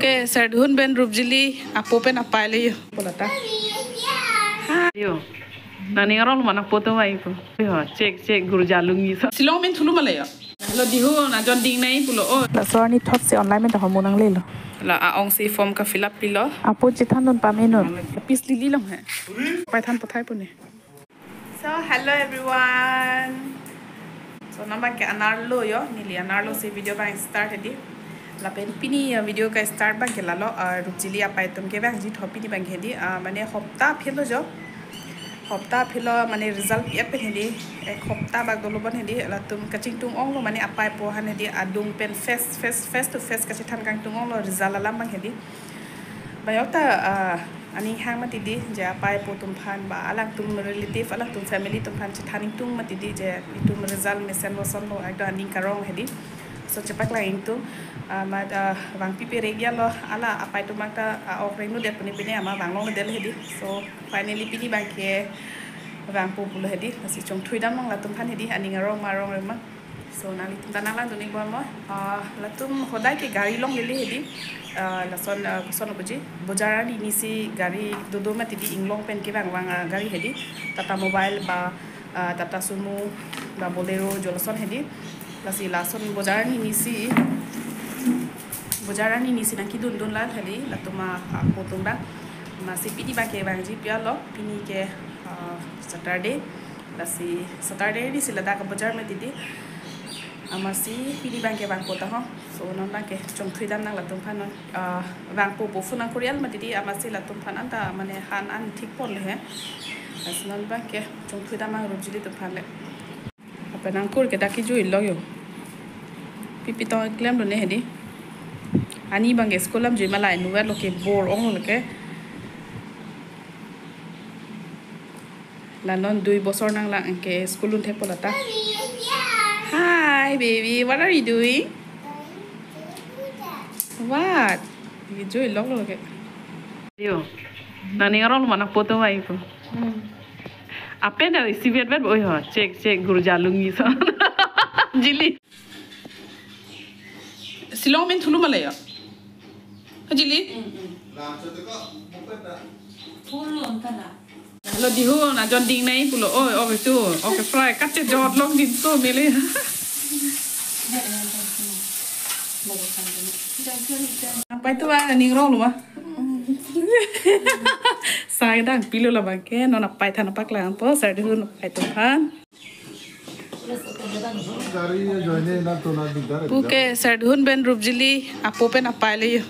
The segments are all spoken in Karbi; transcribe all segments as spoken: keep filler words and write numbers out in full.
Ke serdun pen Rupjili apo pen apei le yo. Polata. Yo. Nani ngarong mana poto mai po. Yo, cek cek guru jalung ni so. Shillong pen thulu ma le yo. Lo dihu na jon ding nai pulo o. Laso arni thotsi online pen ta hormu nanglelo. La a-ong si form ka fill up pilo. Apo chethan non pame non. Pis lili long he. Paithan pathai pone. So, hello everyone. So, non abang ke anerlo yo, neli anerlo si video abang start hedi. Lapen pini ya video ka start abang ke lalo, ah, Rupjili apei atum kevangji tho pini abang hedi, ah, mane hopta aphelo jo. Hopta aphelo mane result pi-et pen hedi. Ek hopta bak dolo bon hedi. Latum kachingtung onglo mane apei apo aphan hedi adung pen face, face, face to face kachethan kangtung onglo result alam abang hedi. Bayok ta, ah, aning hang mati di, je apei apo atum aphan, ba alangtum relative, alangtum family atum aphan chethan ingtung mati di, je itum result mesen lo son lo, ekdom aning karong hedi. So chepaklang ingtung, ah, mat, ah, vangpi perek ya lo, ala apei atum ta, ah, ok rengnu det puni pini ama vanglong det hedi. So finally pini abang ke vangpo pulo hedi, lasi chongthui dam nang latum aphan hedi, aning arong ma arong rema. So, nanglitum ta nanglangdun ik bom mo. Ah, latum hodai ke gari longlele hedi. Ah, lason, ah, koson puji. Bojar arni si gari dodo mati di inglong pen kevang vang, ah, gari hedi. Tata Mobile ba, ah, Tata Sumo ba Bolero jo lason hedi. Lasi lason bojar arni si. Bojar arni si nangkedun dun la hedi. Latum, ah, apo atum abang. Amatsi pini abang kevangji pi-et lo. Pini ke, ah, Saturday. Lasi Saturday ni si ladak bojar mati di. Amatsi pini abang ke vangpo ta ho. So non abang ke chongthui dam nang latum aphan non. Ah, vangpo po phone nang kurial mati di amatsi latum aphan anta mane han an thik pon le he. Lasi non abang ke chongthui dam nang Rupjili atum aphan le. Apa nang kur ke dak kejui lo yo. Pipi tong klemlo ne hedi. Ani abang ke school lam jui ma la inutvet lo ke bor ong lo ke. La non dui bosor nanglang ke school un thepo lata. Hi baby, what are you doing? What? Kejui lok lo ke. Yo. Nani ngarong mana poto mai po. Ape na isi vet vet, oi ho, cek cek guru jalung ni so. Jili. Shillong pen thulu ma le yo. Jili. Thulu anta na. Lo dihu na jon ding nai pulo. Oi, ok tu. Ok fry. Kache jot long din so mele. Apei atum aning rong lo ma. Sai dang pilo la abang ke. Non apei than paklang po. Serdun apei atum aphan. Puke serdun pen Rupjili apo pen apei le yo.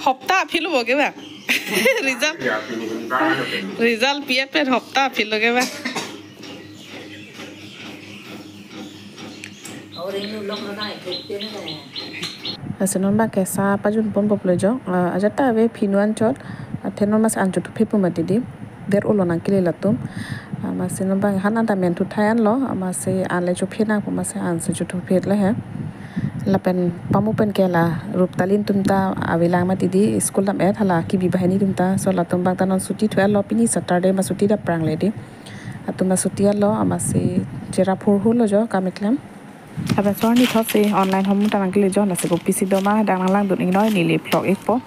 Hopta aphelo bo ke ba. Result. Result pi-et pen hopta aphelo ke ba. Lasi non abang ke sa pajun pon po pulo jo. Ah, ajat ta ave phinu anchot. Athe non amatsi anchot thu phepu mati di. Der ulo nangkele latum. Amatsi non abang han anta men thu thai an lo. Amatsi an le chophe nang pu amatsi ansi chothu phet le he. Lapen pamu pen ke la Ruptalin atum ta avelang mati di school dam-et hala kebi banghini atum ta. So latum abang ta non suti thu lo pini Saturday ma suti dap prang le di. Atum ma suti lo amatsi chera phurhu lo jo kam keklem. Abe sor ni thotsi online hormu ta nangkele jo lasi kopisi do ma dang nanglangdun ik noi neli vlog ik po.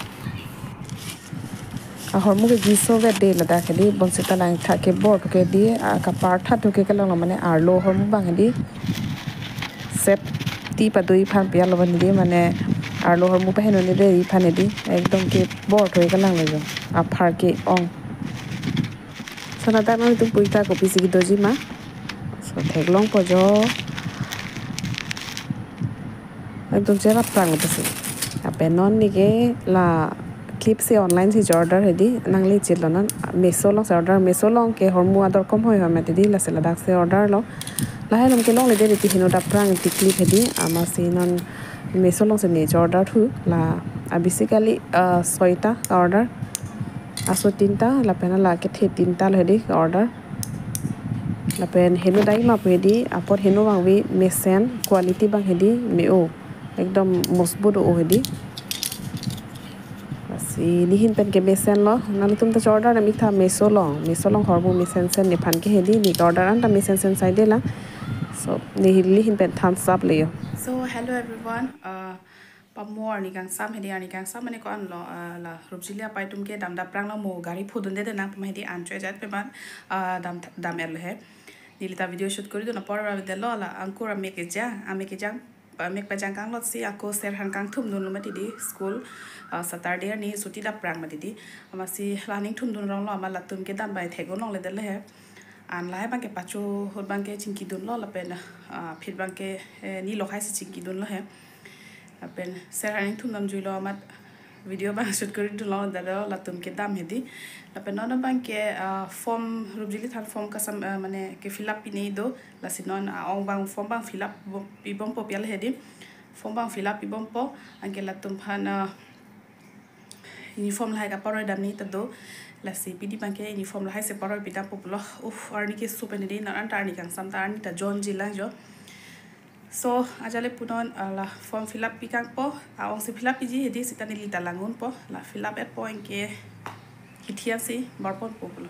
Ahormu ke giso vet de ladak hedi bonsita langtha ke bor ke di, ah, kapar tha thu ke kelong lo mane arlo hormu abang hedi. Sep ti padu aphan pi-et lo abang hedi mane arlo hormu paheno ni de aphan hedi. Ekdom ke bor thu kelang lo jo. Aphar ke ong. So ladak nangtum puita kopisi kedoji ma. So theklong po jo. Ekdom cherap prang lo pusi. Ape non neke la clip si online si jo order hedi nangle chit lo non. Meesho along si order, Meesho along ke hormu ador kom hoi hoi mati di lasi ladak si order lo. Lahai along kelongle de ti heno dap prang ti clip hedi amatsi non Meesho along si ne jo order thu la. Ah, basically, ah, soita ka order. Aso tinta, lapen la kethe tinta lo hedi ka order. Lapen heno dai ma pu hedi, apot heno abang ave mesen, quality abang hedi me-o. Ekdom mosbut o hedi. Lasi nehin pen ke mesen lo, nangtum ta jo order dam ik tha Meesho along, Meesho along hormu mesen sen nephan ke hedi, ne ka order anta mesen sen sai de la. So, ne nehin pen thumbs up le yo. So, hello everyone. Uh, Pamo arni kangsam hedi, arni kangsam mane ko-an lo, ah, la Rupjili apei atum ke dam dam prang lo, mo gari phodunde de nang pama hedi an choi jat pe man, ah, dam dam er lo he. Neli ta video shoot kori dun apor ra de lo, la angkur amek kejang, amek kejang, amek pajang kanglot si ako ser han kangthum dun lo mati di school, ah, Saturday arni suti dam prang mati di. Amatsi la ning thum dun rong lo, amat latum ke dam bai thek un longle de lo he. An lahai abang ke pacho ahut abang ke chingki dun lo lapen, ah, phit abang ke, eh, ni lokhai si chingki dun lo he. Lapen ser han ning thum dam jui lo amat video abang shoot kori dun lo, dada latum ke dam hedi. Lapen non abang ke, ah, form Rupjili than form kasam, ah, mane ke fill up pine do, lasi non, ah, ong abang form abang fill up bo-, pibompo pi al hedi. Form abang fill up pibompo, anke latum aphan, ah, uniform lahai kaparoi damji ta do. Lasi pini abang ke uniform lahai si paroi pidampo pulo. Uff, arni keso pen hedi, non anta arni kangsam ta arni ta jonji lang jo. So, ajale punon, ah, la form fill up pi kangpo, ah, ong si fill up piji hedi seta neli ta lang unpo, la fill up etpo anke hithi an si barponpo pulo.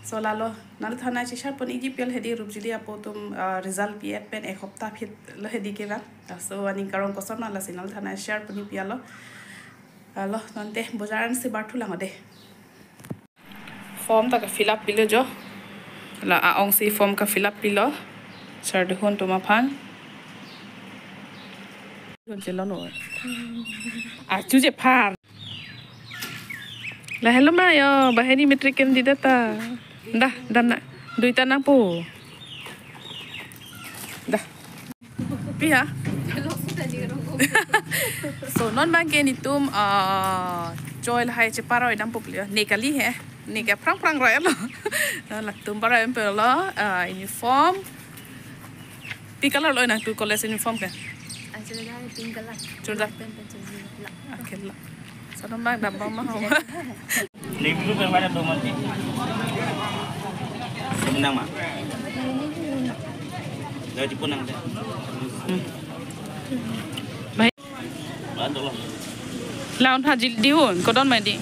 So, lalo, nangli than nangcheshare pon-ikji pi al hedi Rupjili apo atum, ah, result pi et pen ek hopta phit lo hedi kevang. Ah, so, aning karong koson ma lasi nangli than nangshare pon-ik pi al lo. Alo, non te bojar an si barthu lang de. Form ta ka fill up pilo jo. La a-ong si form ka fill up pilo. Sir Duhun atum aphan. Duhun chelo no. Achu je phan. La hello ma yo, banghini matric candidate ta. Dah, dah na. Duita nangpo. Dah. Pi ha? So, non abang ke netum, ah, choi lahai cheparoi dampo pulo. Ne kali he. Ne ke prang prang roi lo. Non latum paroi dampo lo, ah, uniform. Pi color lo nangtum college uniform ke? Ah, churidar pink color. Churidar. Pant, pant, churidar. Okay lo. So, non abang dam abang ma ho. Lim tu pen pada tu mati. Menang ma. Dah jipun nang deh. Baik. Bantu lo. Laun pajil dihun, kodon madi.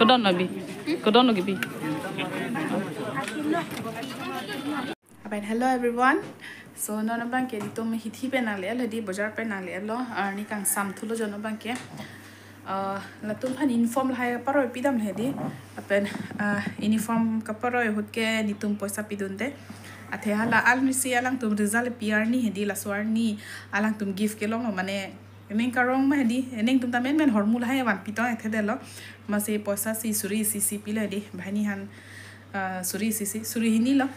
Kodon lo bi? Kodon lo bi? Aben, hello everyone. So, non abang ke netum hithi pen nangle lo hedi, bojar pen nangle lo, arni kangsam thulo jo non abang ke. Ah, latum aphan uniform lahai paroi pidam hedi. Aben, ah, uniform kaparoi ahut ke netum poisa pidunde. Athe hala arni si alangtum result pi arni hedi, laso arni alangtum gift kelong lo mane, ening karong ma hedi, ening atum ta menmen hormu lahai vanpi tong ethe de lo. Amatsi poisa si suri isi si pilo hedi, banghini han, ah, suri isi si, suri hini lo.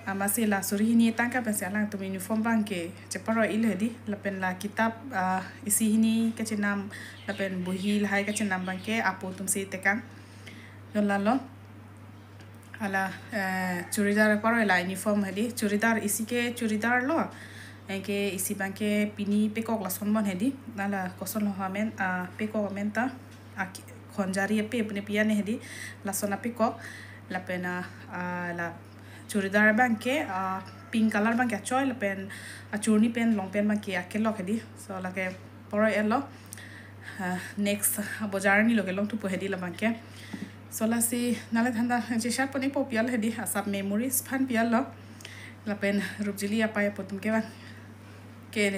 Amatsi la suri hini tangka pensi alangtum uniform abang ke cheparoi-iklo hedi, lapen la kitap, ah, isi hini kachenam, lapen bohi lahai kachenam abang ke apo atum si tekang. Yo lalo. Hala, eh, churidar paroi la uniform hedi, churidar isi ke churidar lo. Anke isi abang ke pini pekok lason bon hedi. Hala koson lo amen, ah, pekok amen ta. Ah, ki-, khonjari ape pune pi an hedi. Lason apekok. Lapen, ah, ah, la churidar abang ke, ah, pink color abang ke achoi lapen achurni pen long pen abang ke akelok hedi. So lake paroi-et lo. Ah, next, ah, bojar arni lo kelong thupo hedi labang ke. So lasi nangle than nangcheshare pon-ikpo pi al hedi, asap memories aphan pi al lo. Lapen Rupjili apei apo atum kevang ke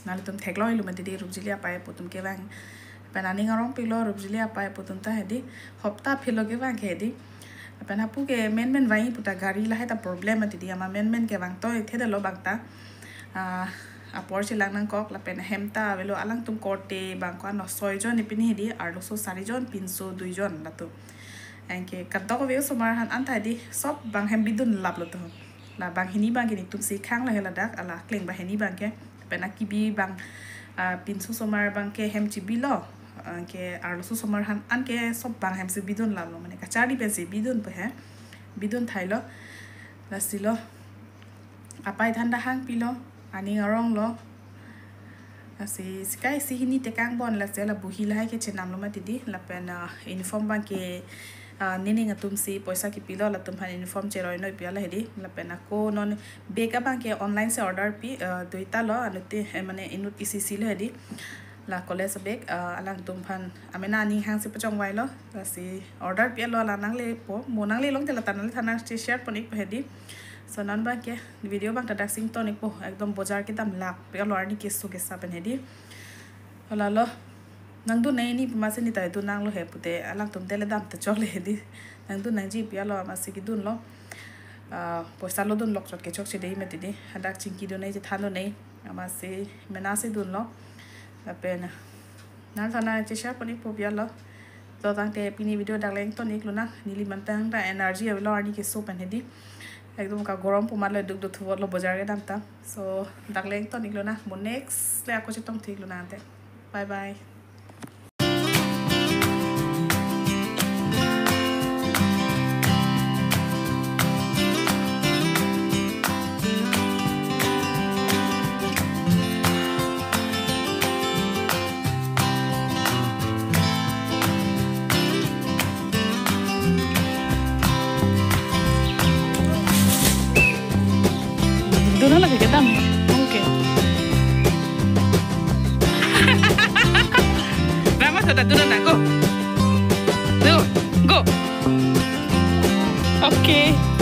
nanglitum theklong-iklo mati di Rupjili apei apo atum kevang. Pen aning arong pilo Rupjili apei apo atum ta hedi, hopta phit lo kevang ke hedi. Pen hapu ke menmen vangji pu ta gari lahai ta problem mati di, amat menmen kevang to ethe de lo abang ta. Ah, apor chelang nangkok lapen hem ta avelo, alangtum korte abang ko-an lo, soi jon epini hedi, arloso sari jon, pinso dui jon latum. Anke kadokave osomar aphan anta hedi, sob abang hem bidun lap lo to. La banghini abang ke netum si khang lahai ladak, ala kleng banghini abang ke. Pen akibi abang, ah, pinso osomar abang ke hem chibi lo. Anke arloso osomar aphan anke sob abang hem si bidun lap lo, mane kacharli pensi bidunpo he. Bidun thai lo. Lasi lo. Apei than ta hang pilo, aning arong lo. Lasi sika isi hini tekang bon, lasi la bohi lahai kachenam lo mati di, lapen, ah, uniform abang ke, Ah, nening atum si poisa kipilo, latum aphan uniform cheroi noi pi ala hedi. Lapen ako non bag abang ke online si order pi, ah, duita lo, anute, eh, mane inut isi isi lo hedi. La college bag, ah, alangtum aphan amena aning hang si pachongvai lo, lasi order pi lo, la nangle po, mo nangle longte la ta nangle than nangcheshare pon ikpo hedi. So non abang ke video abang ta dak sing ton ikpo, ekdom bojar kedam lak pi lo arni keso kesa pen hedi. Hala lo, nangdun nangji pu amatsi ne ta dun nanglo he pute, alangtum tele dam ta chok le hedi. Nangdun nangji pi lo amatsi kedun lo. Ah, poisa lo dun lok chot ke chokche dei mati dei. Hadak chingki dun nangji than dun nangji. Amatsi mena si dun lo. Lapen nangthan nangcheshare pon ikpo pi lo. To tangte pini video dak le ington ik lonang. Neli mantang ta energy avelo arni keso pen hedi. Ekdom ka gorom pu amat le duk duk thuvot lo bojar kedam ta. So dak le ington ik lonang. Mo next le ako chetong thik lonang te. Bye bye. Dun lagi kedam. Oke. Rama sudah turun aku. Tuh, go. Oke.